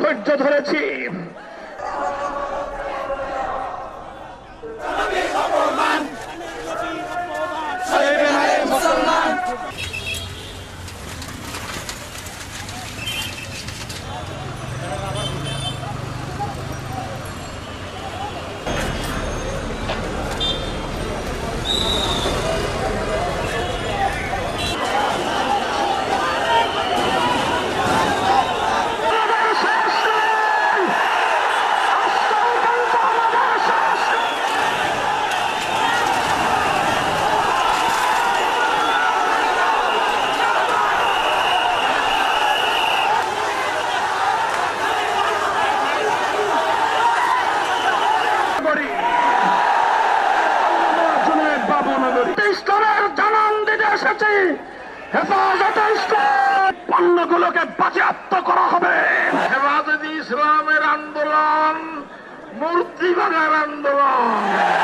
ধৈর্য ধরেছি। ইসলামের জানান দিতে এসেছি। হেফাজতে ইসলাম পণ্যগুলোকে বাজেয়াপ্ত করা হবে। হেফাজতে ইসলামের আন্দোলন মূর্তি ভাঙার আন্দোলন।